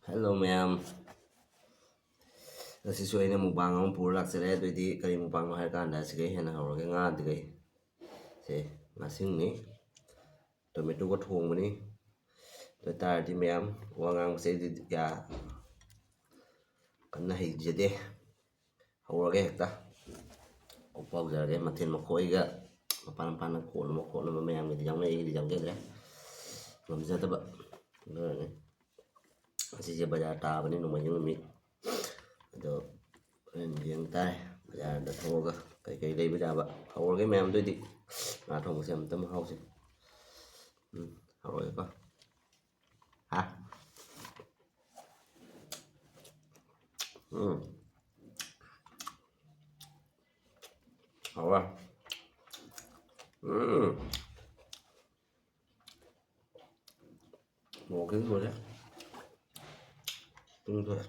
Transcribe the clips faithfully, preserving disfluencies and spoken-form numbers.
Hello ꯃꯌꯥꯝ, ꯉꯁꯤꯁꯨ ꯑꯩꯅ mukbang ꯑꯃ ꯄꯨꯔ ꯂꯥꯛꯆꯔꯦ꯫ ꯑꯗꯨꯏꯗꯤ ꯀꯔꯤ mukbangꯅꯣ ꯍꯥꯏꯔ ꯀꯥꯟꯗ, ꯁꯤꯒꯩ ꯍꯦꯟꯅ ꯍꯧꯔꯒꯦ꯫ ꯉꯥꯗꯨꯒꯩ ꯁꯦ, ꯉꯥꯁꯤꯡꯅꯤ, tomatoꯒ ꯊꯣꯡꯕꯅꯤ꯫ ꯑꯗꯨ ꯑꯣꯏ ꯇꯥꯔꯗꯤ ꯃꯌꯥꯝ, ꯋꯥ ꯉꯥꯡꯕꯁꯦ ꯑꯩꯗꯤ ꯀꯌꯥ ꯀꯟꯅ ꯍꯩꯖꯗꯦ꯫ ꯍꯧꯔꯒꯦ ꯍꯦꯛꯇ꯫ ꯍꯧꯖꯔꯒꯦ꯫ ꯃꯊꯦꯜ ꯃꯈꯣꯏꯒ ꯃꯄꯥꯟ ꯃꯄꯥꯟꯅ ꯀꯣꯠꯅꯕ ꯈꯣꯠꯅꯕ ꯃꯌꯥꯝꯒꯤꯗꯤ ꯌꯥꯎꯅꯩ, ꯑꯩꯒꯤꯗꯤ ꯌꯥꯎꯖꯗ꯭ꯔꯦ, ꯉꯝꯖꯗꯕ꯫ ꯑꯗꯨꯅꯅꯦ꯫ ꯉꯁꯤꯁꯦ ꯕꯖꯥꯔ ꯇꯥꯕꯅꯤ, ꯅꯣꯡꯃꯥꯏꯖꯤꯡ ꯅꯨꯃꯤꯠ꯫ ꯑꯗꯣ ꯍꯣꯔꯦꯟ ꯌꯦꯡ ꯇꯥꯔꯦ, ꯕꯖꯥꯔꯗ ꯊꯣꯛꯑꯒ ꯀꯩꯀꯩ ꯂꯩꯕ ꯌꯥꯕ꯫ ꯍꯧꯔꯒꯦ ꯃꯌꯥꯝꯗꯨꯗꯤ꯫ ꯉꯥ ꯊꯣꯡꯕꯁꯦ ꯑꯃꯨꯛꯇ ꯃꯍꯥꯎꯁꯦ꯫ ꯎꯝ, ꯍꯧꯔꯒꯦꯀꯣ꯫ ꯍꯥ? ꯎꯝ꯫ ꯍꯥꯎꯋꯦ꯫ ꯎꯝ꯫ ꯃꯣꯔꯣꯛ ꯈꯤꯇꯪ ꯂꯣꯏꯔꯦ꯫ ꯄꯨꯡ ꯊꯣꯛꯑꯦ꯫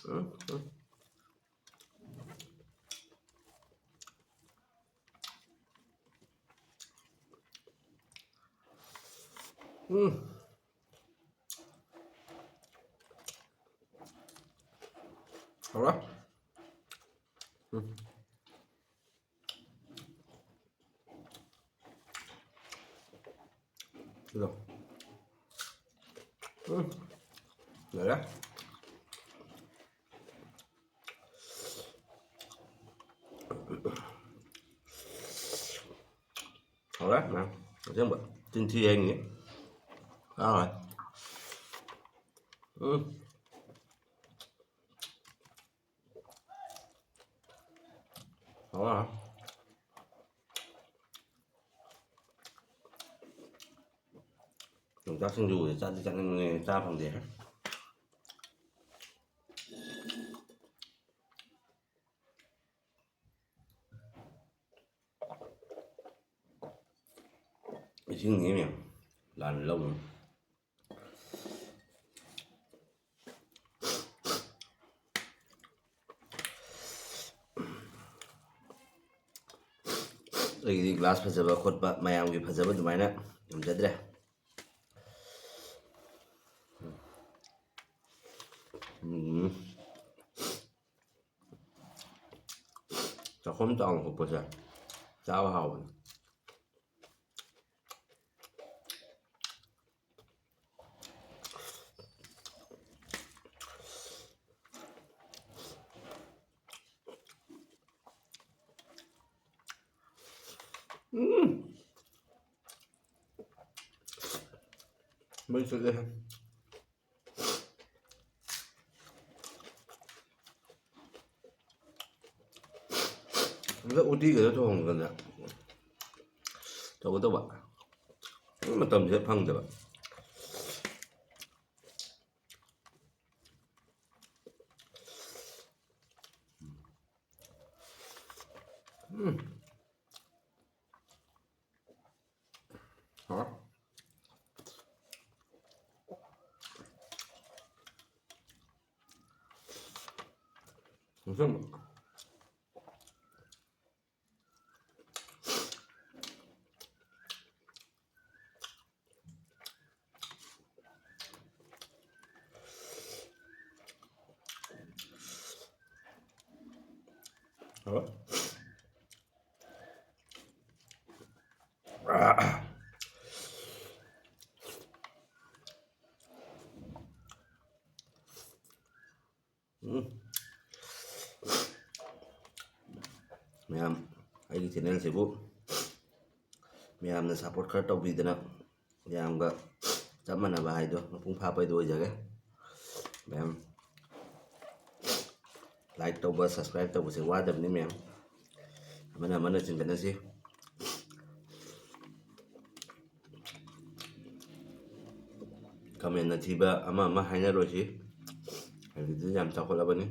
ꯎꯝ, ꯎꯝ꯫ ꯎꯝ꯫ ꯍꯥꯎꯔꯦ꯫ ꯎꯝ꯫ ꯁꯤꯗꯣ꯫ ꯎꯝ꯫ ꯂꯣꯏꯔꯦ꯫ ꯍꯥꯎꯔꯦ, ꯃꯌꯥꯝ꯫ ꯑꯁꯦꯡꯕ ꯆꯤꯟ ꯊꯤ ꯍꯥꯏꯅꯤ꯫ ꯍꯥꯎꯔꯦ꯫ ꯎꯝ꯫ ꯍꯥꯎꯔꯦ꯫ ꯌꯣꯡꯆꯥꯛ ꯁꯤꯡꯖꯨꯁꯦ ꯆꯥꯗꯤ ꯆꯥꯅꯤꯡꯕꯅꯦ, ꯆꯥ ꯐꯪꯗꯦ꯫ ꯏꯁꯤꯡ ꯅꯦꯝꯃꯤ, ꯂꯥꯟꯅ ꯂꯧꯅꯨ꯫ ꯑꯩꯒꯤꯗꯤ glass ꯐꯖꯕ ꯈꯣꯠꯄ, ꯃꯌꯥꯝꯒꯤ ꯐꯖꯕ ꯑꯗꯨꯃꯥꯏꯅ ꯉꯝꯖꯗ꯭ꯔꯦ꯫ ꯎꯝ꯫ ꯆꯥꯛꯈꯨꯝ ꯆꯥꯎꯅ ꯍꯨꯞꯄꯁꯦ ꯆꯥꯕ ꯍꯥꯎꯕꯅꯤ꯫ ꯎꯝ꯫ ꯃꯩ ꯆꯠꯂꯦ꯫ ꯑꯗ ꯎꯇꯤꯒꯗꯣ ꯊꯣꯡꯉꯒꯅꯦ ꯇꯧꯒꯗꯧꯕ꯫ ꯃꯇꯝꯁꯤꯗ ꯐꯪꯗꯕ꯫ ꯎꯝ꯫ ꯍꯥꯎꯔꯦ꯫ ꯅꯤꯡꯁꯤꯡꯕ꯫ ꯍꯥꯎꯔꯦ꯫ ꯎꯝ꯫ ꯃꯌꯥꯝ, ꯑꯩꯒꯤ ꯆꯦꯅꯦꯜꯁꯤꯕꯨ ꯃꯌꯥꯝꯅ ꯁꯞꯄꯣꯔꯠ ꯈꯔ ꯇꯧꯕꯤꯗꯅ, ꯃꯌꯥꯝꯒ ꯆꯞ ꯃꯥꯟꯅꯕ ꯍꯥꯏꯗꯣ, ꯃꯄꯨꯡ ꯐꯥꯕ ꯍꯥꯏꯗꯣ ꯑꯣꯏꯖꯒꯦ꯫ ꯃꯌꯥꯝ ꯂꯥꯏꯛ ꯇꯧꯕ, ꯁꯕꯁꯀ꯭ꯔꯥꯏꯕ ꯇꯧꯕꯁꯦ ꯋꯥꯗꯕꯅꯤ ꯃꯌꯥꯝ꯫ ꯑꯃꯅ ꯑꯃꯅ ꯆꯤꯡꯈꯠꯅꯁꯤ꯫ ꯀꯃꯦꯟ ꯑꯊꯤꯕ ꯑꯃ ꯑꯃ ꯍꯥꯏꯅꯔꯣꯏꯁꯤ꯫ ꯍꯧꯖꯤꯛꯇꯤ ꯌꯥꯝ ꯆꯥꯎꯈꯠꯂꯕꯅꯤ꯫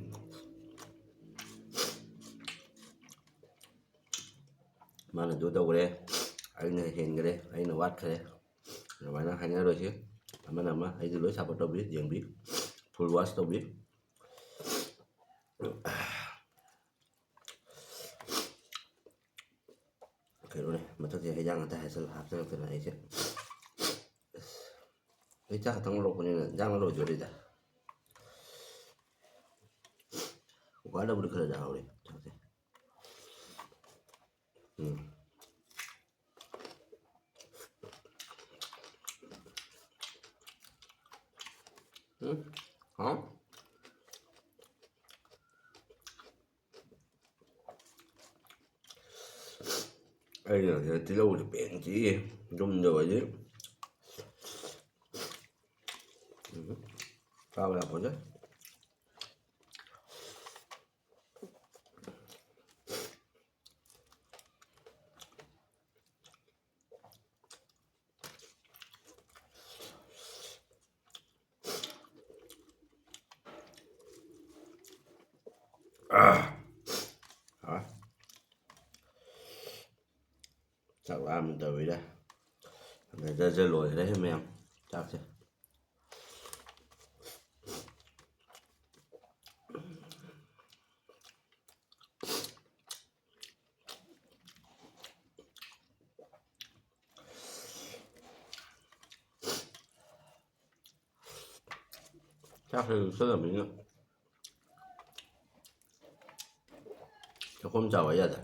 ꯃꯥꯅ ꯑꯗꯨ ꯇꯧꯈ꯭ꯔꯦ, ꯑꯩꯅ ꯍꯦꯟꯈ꯭ꯔꯦ, ꯑꯩꯅ ꯋꯥꯠꯈ꯭ꯔꯦ, ꯑꯗꯨꯃꯥꯏꯅ ꯍꯥꯏꯅꯔꯣꯏꯁꯤ꯫ ꯑꯃꯅ ꯑꯃ ꯑꯩꯁꯨ ꯂꯣꯏ ꯁꯞꯄꯣꯔꯠ ꯇꯧꯕꯤ, ꯌꯦꯡꯕꯤ, ꯐꯨꯜ ꯋꯥꯆ ꯇꯧꯕꯤ꯫ ꯀꯩꯅꯣꯅꯦ, ꯃꯊꯛꯁꯦ ꯍꯩꯖꯥꯡ ꯉꯥꯛꯇ ꯍꯥꯏꯖꯜ-, ꯍꯥꯞꯆꯜꯂꯛꯇꯅ ꯑꯩꯁꯦ꯫ ꯑꯁ, ꯑꯩ ꯆꯥꯛ ꯈꯛꯇꯪ ꯂꯧꯔꯛꯄꯅꯤꯅ ꯏꯟꯖꯥꯡ ꯂꯣꯏꯗꯣꯔꯤꯗ꯫ ꯋꯥꯠꯂꯕꯨꯗꯤ ꯈꯔ ꯌꯥꯍꯧꯔꯤ꯫ ꯆꯥꯛꯁꯦ꯫ ꯎꯝ꯫ ꯎꯝ꯫ ꯍꯥꯎ꯫ ꯑꯩꯅ ꯁꯤꯗ ꯇꯤꯜꯍꯧꯁꯦ ꯄꯦꯟ ꯆꯤꯛꯏ꯫ ꯌꯨꯝꯗ ꯑꯣꯏꯗꯤ꯫ ꯎꯝ꯫ ꯆꯥꯕ ꯌꯥꯄꯣꯟꯇꯦ꯫ ꯑꯥ꯫ ꯍꯥꯎꯔꯦ꯫ ꯆꯥꯛ ꯂꯥꯝꯃꯦ ꯇꯧꯔꯤꯗ꯫ ꯑꯗ ꯖꯔ ꯖꯔ ꯂꯣꯏꯈ꯭ꯔꯦ ꯃꯌꯥꯝ ꯆꯥꯛꯁꯦ꯫ ꯆꯥꯛꯁꯦ ꯆꯪꯗꯕꯅꯤꯅ ꯆꯥꯛꯈꯣꯝ ꯆꯥꯎ ꯍꯥꯏ ꯌꯥꯗꯦ꯫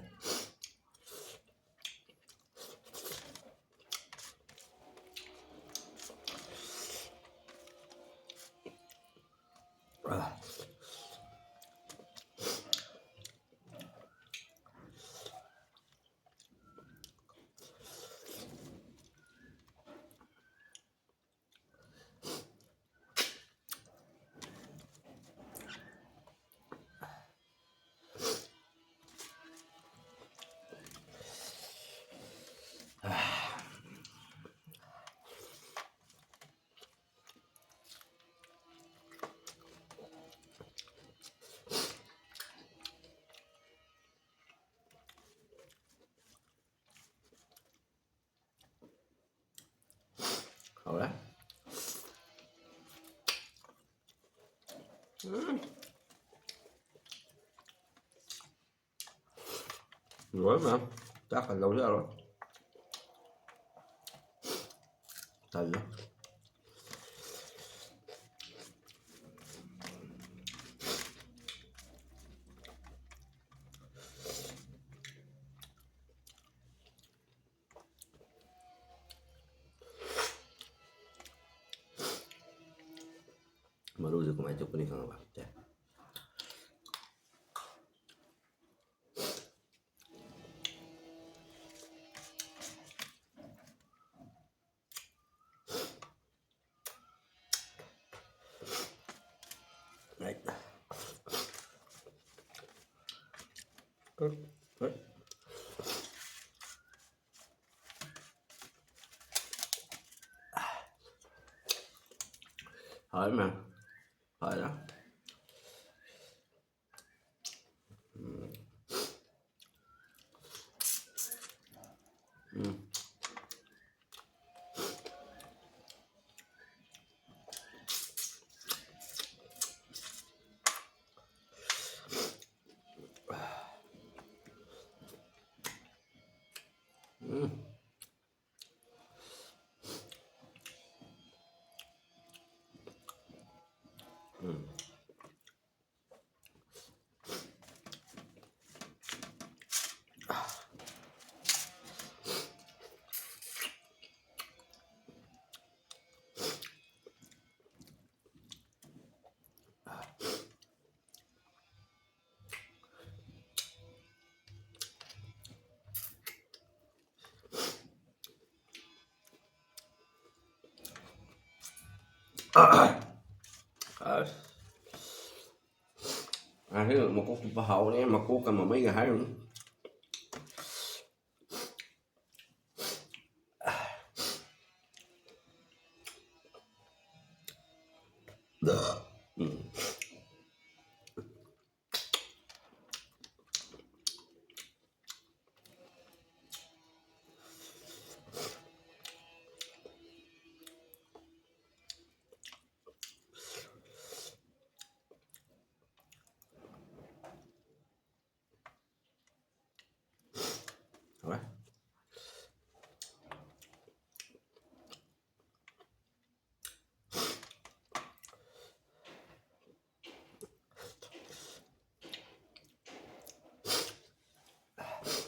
ꯍꯥꯎꯔꯦ꯫ ꯎꯝ꯫ ꯂꯣꯏꯔꯦ ꯃꯌꯥꯝ꯫ ꯆꯥꯛꯀ ꯂꯧ ꯌꯥꯔꯣꯏ꯫ ꯇꯜꯂꯦ꯫ ꯃꯔꯨꯁꯦ ꯀꯃꯥꯏꯅ ꯆꯨꯞꯀꯅꯤ ꯈꯪꯉꯕ? ꯁꯦ꯫ Right. Good. Good. ꯍꯥꯎꯋꯦ ꯃꯌꯥꯝ꯫ ꯐꯔꯦ꯫ ꯎꯝ꯫ ꯎꯝ꯫ ꯎꯝ꯫ ꯎꯝ꯫ ꯑꯁ꯫ ꯉꯁꯤ ꯃꯀꯣꯛ ꯆꯨꯞꯄ ꯍꯥꯎꯔꯦ, ꯃꯀꯣꯛꯀ ꯃꯃꯩꯒ ꯍꯥꯏꯔꯨꯅꯨ꯫ ꯎꯝ꯫ ꯍꯣꯏ꯫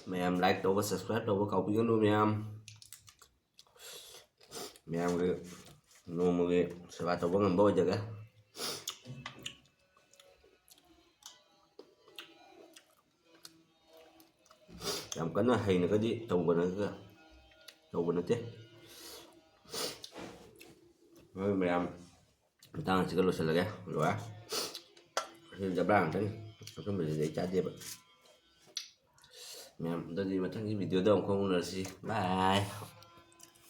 ꯃꯌꯥꯝ like ꯇꯧꯕ, subscribe ꯇꯧꯕ ꯀꯥꯎꯕꯤꯒꯅꯨ ꯃꯌꯥꯝ꯫ ꯃꯌꯥꯝꯒꯤ ꯅꯣꯡꯃꯒꯤ ꯁꯦꯕꯥ ꯇꯧꯕ ꯉꯝꯕ ꯑꯣꯏꯖꯒꯦ꯫ ꯌꯥꯝ ꯀꯟꯅ ꯍꯩꯅꯒꯗꯤ ꯇꯧꯕꯅ ꯇꯧꯕ ꯅꯠꯇꯦ꯫ ꯃꯣꯏ ꯃꯌꯥꯝ ꯃꯇꯥꯡ ꯑꯁꯤꯒ ꯂꯣꯏꯁꯤꯜꯂꯒꯦ꯫ ꯂꯣꯏꯔꯦ꯫ ꯑꯁꯤ ꯖꯕ꯭ꯔꯥ ꯉꯥꯛꯇꯅꯤ꯫ ꯑꯆꯨꯝꯕꯁꯤꯗꯤ ꯑꯩ ꯆꯥꯗꯦꯕ꯫ ꯃꯌꯥꯝ ꯑꯗꯨꯗꯤ ꯃꯊꯪꯒꯤ ꯚꯤꯗꯤꯑꯣꯗ ꯑꯃꯨꯛ ꯎꯅꯔꯁꯤ꯫ ꯕꯥꯏ꯫